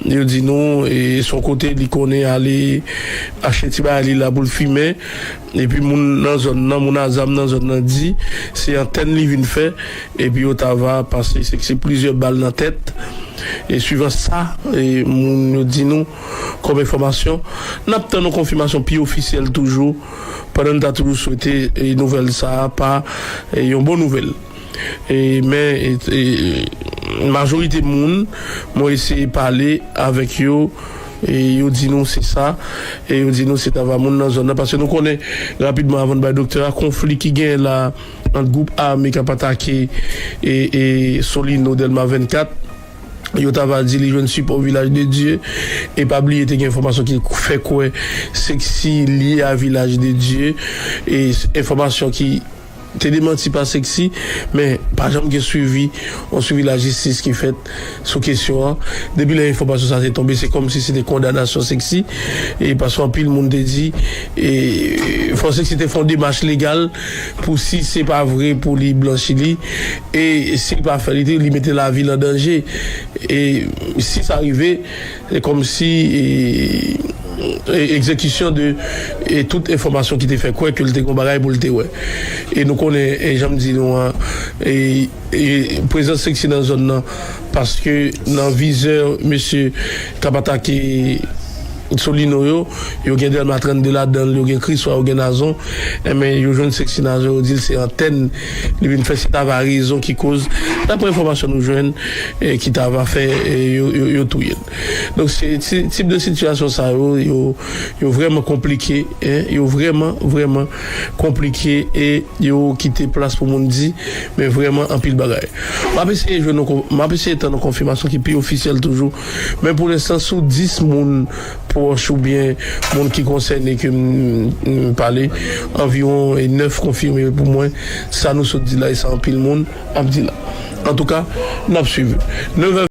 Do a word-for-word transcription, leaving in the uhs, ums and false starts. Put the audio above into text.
Yo di nou, e, se yon kote li konnen ale achte ti bagay li la pou l fimen. Epi moun nan zòn nan, moun a zam nan zòn nan di, se antèn li vin fè. Epi yo ta va pase Sexy plizyè bal nan tèt. E swivan sa, e, moun yo di nou kòm enfòmasyon, n ap tann yon konfimasyon pi ofisyèl toujou, pandan n ta toujou swete, e, nouvèl sa a pa, e, yon bon nouvèl. E, men, e, e, majorite moun, mwen eseye pale avèk yo, e yo di nou se sa, e yo di nou se travay moun nan zòn nan, paske nou konnen rapidman, avan n bay doktè a, konfli ki genyen la ant gwoup ame k ap atake, e, e, Solino, Dèlma vennkat, yo ta va di li jwenn sipò Vilaj de Dye. E pa bliye, te gen enfòmasyon ki fè kwè Sexy lye a Vilaj de Dye. E s-, enfòmasyon ki te demanti pa Sexy, men pa janm gen swivi, yon swivi lajistis ki fèt sou kesyon an. Depi lè enfòmasyon sa te tonbe, se kòmsi se te kondanasyon Sexy. E paske anpil moun te di, e, fò Sexy te fè yon demach legal pou, si se pa vre, pou li blanchi li. E si l pa fè, li te, li mete lavi l an danje. E si sa rive, se kòmsi, e, e, egzekisyon de, e, tout enfòmasyon ki te fè kwè ke l te gen yon bagay pou l te wè. E nou konnen, e, jan m di nou an, e, e, prezans Sexy nan zòn nan, paske nan vizè mesye k ap atake Solino yo, yo gen Dèlma trannde ladan l, yo gen Kriswa, yo gen Nazon. Enben, yo jwenn Sexy Nazon, yo di l se antèn li vin fè, se ta va rezon ki koz, daprè enfòmasyon nou jwenn, e, ki ta va fè, e, yo, yo, yo touye l. Donk, se ti, tip de sitiyasyon sa yo, yo, yo vrèman konplike, en, yo vrèman, vrèman konplike, e yo kite plas pou moun di, men vrèman anpil bagay. M ap eseye jwenn yon kon-, m ap eseye tann yon konfimasyon ki pi ofisyèl toujou, men pou lenstan, sou dis moun pwòch oubyen moun ki konsène ke m, m pale, anviwon, e, nèf konfime pou mwen. Sa nou sot di la, e sa anpil moun ap di la. Antouka, n ap swiv. Nevè